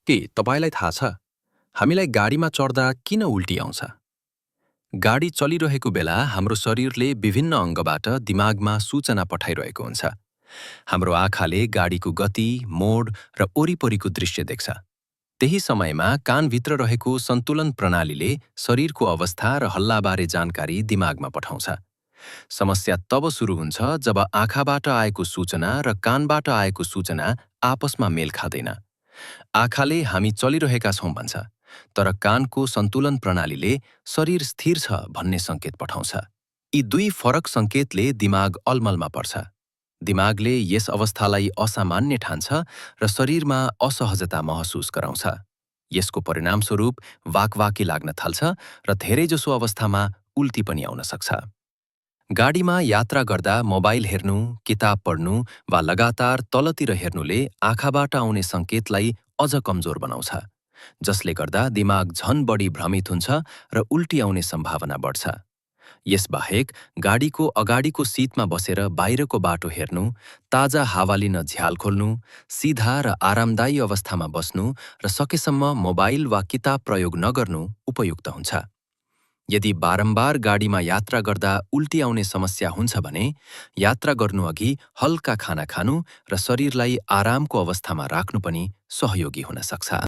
के तपाईलाई थाहा छ हामीलाई गाडीमा चढ्दा किन उल्टी आउँछ? गाडी चलिरहेको बेला हाम्रो शरीरले विभिन्न अङ्गबाट दिमागमा सूचना पठाइरहेको हुन्छ। हाम्रो आँखाले गाडीको गति, मोड र वरिपरिको दृश्य देख्छ। त्यही समयमा कानभित्र रहेको सन्तुलन प्रणालीले शरीरको अवस्था र हल्लाबारे जानकारी दिमागमा पठाउँछ। समस्या तब सुरु हुन्छ जब आँखाबाट आएको सूचना र कानबाट आएको सूचना आपसमा मेल खाँदैन। आँखाले हामी चलिरहेका छौं भन्छ, तर कानको सन्तुलन प्रणालीले शरीर स्थिर छ भन्ने संकेत पठाउँछ। यी दुई फरक संकेतले दिमाग अलमलमा पर्छ। दिमागले यस अवस्थालाई असामान्य ठान्छ र शरीरमा असहजता महसुस गराउँछ। यसको परिणामस्वरूप वाकवाकी लाग्न थाल्छ र धेरैजसो अवस्थामा उल्टी पनि आउन सक्छ। गाडीमा यात्रा गर्दा मोबाइल हेर्नु, किताब पढ्नु वा लगातार तलतिर हेर्नुले आँखाबाट आउने संकेतलाई अझ कमजोर बनाउँछ, जसले गर्दा दिमाग झन बढी भ्रमित हुन्छ र उल्टी आउने सम्भावना बढ्छ। यसबाहेक गाडीको अगाडिको सिटमा बसेर बाहिरको बाटो हेर्नु, ताजा हावा लिन झ्याल खोल्नु, सिधा र आरामदायी अवस्थामा बस्नु र सकेसम्म मोबाइल वा किताब प्रयोग नगर्नु उपयुक्त हुन्छ। यदि बारम्बार गाडीमा यात्रा गर्दा उल्टी आउने समस्या हुन्छ भने यात्रा गर्नुअघि हल्का खाना खानु र शरीरलाई आरामको अवस्थामा राख्नु पनि सहयोगी हुन सक्छ।